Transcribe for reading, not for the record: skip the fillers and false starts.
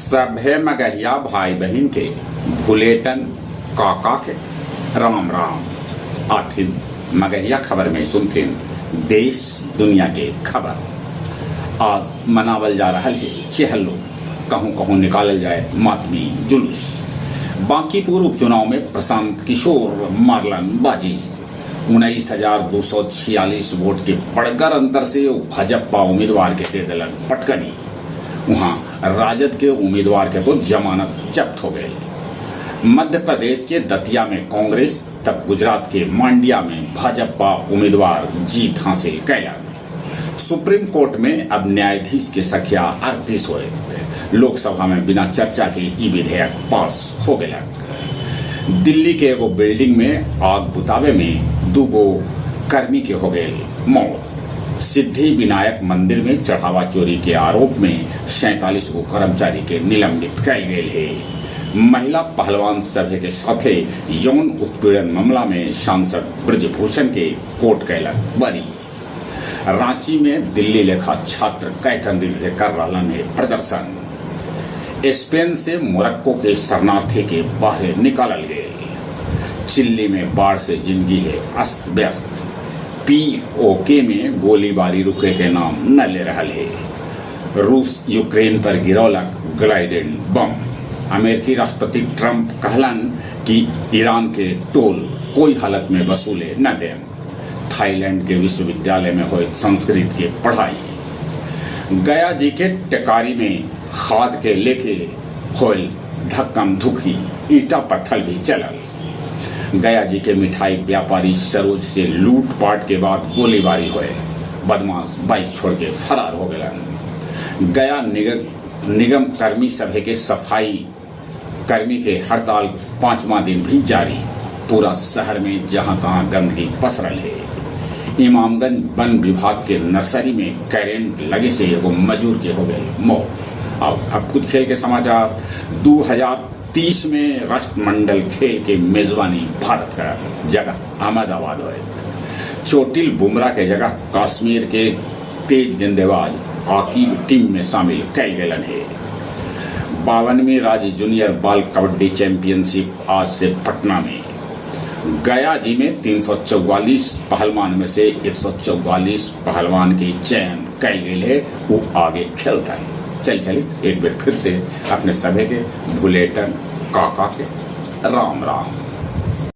सभे मगहिया भाई बहिन के भुलेटन काका के राम राम। आथिन मगहिया खबर में सुनथिन देश दुनिया के खबर। आज मनावल जा रहल है चेहल्लो, कहूँ कहूँ निकालल जाए मातमी जुलूस। बांकीपुर उपचुनाव में प्रशांत किशोर मारलन बाजी। 19,246 वोट के बड़गर अंतर से भाजपा उम्मीदवार के दे दिलन पटकनी। वहां राजद के उम्मीदवार के तो जमानत जब्त हो गई। मध्य प्रदेश के दतिया में कांग्रेस तब गुजरात के मांडिया में भाजपा उम्मीदवार जीत हासिल कैला। सुप्रीम कोर्ट में अब न्यायाधीश के संख्या 38 होए। लोकसभा में बिना चर्चा के ई विधेयक पास हो गया। दिल्ली के एगो बिल्डिंग में आग बुतावे में दूगो कर्मी के हो गए मौत। सिद्धि विनायक मंदिर में चढ़ावा चोरी के आरोप में 47 गो कर्मचारी के निलंबित कैल गेल है। महिला पहलवान सभे के साथे यौन उत्पीड़न मामला में सांसद ब्रजभूषण के कोर्ट कैलक बरी। रांची में दिल्ली लेखा छात्र कैकन दिन से कर रहलन है प्रदर्शन। स्पेन से मोरक्को के शरणार्थी के बाहर निकालल गए। चिल्ली में बाढ़ से जिंदगी है अस्त व्यस्त। पीओके में गोलीबारी रुके के नाम न ले रहल है। रूस यूक्रेन पर गिरौलक ग्लाइडेड बम। अमेरिकी राष्ट्रपति ट्रंप कहलन कि ईरान के टोल कोई हालत में वसूले न दें। थाईलैंड के विश्वविद्यालय में हुए संस्कृत के पढ़ाई। गया जी के टेकारी में खाद के लेके होल धक्कम धुक्की, ईटा पत्थर भी चलल। गया जी के मिठाई व्यापारी सरोज से लूटपाट के बाद गोलीबारी हुए। बदमाश बाइक छोड़ के फरार हो गए। गया निगम कर्मी सभा के सफाई कर्मी के हड़ताल 5वां दिन भी जारी। पूरा शहर में जहां तहां गंदगी पसरल है। इमामगंज वन विभाग के नर्सरी में करंट लगे से एगो मजदूर के हो गए मौत। अब कुछ खेल के समाचार। 2030 में राष्ट्रमंडल खेल के मेजबानी भारत का, जगह अहमदाबाद है। चोटिल बुमराह के जगह कश्मीर के तेज गेंदबाज आकिब टीम में शामिल कैल गेलन है। 52वीं राज्य जूनियर बाल कबड्डी चैंपियनशिप आज से पटना में। गया जी में 344 पहलवान में से 144 पहलवान की चयन कैल गेल है, वो आगे खेलता है। चल चली एक बार फिर से अपने सभी के भुलेटन काका के राम राम।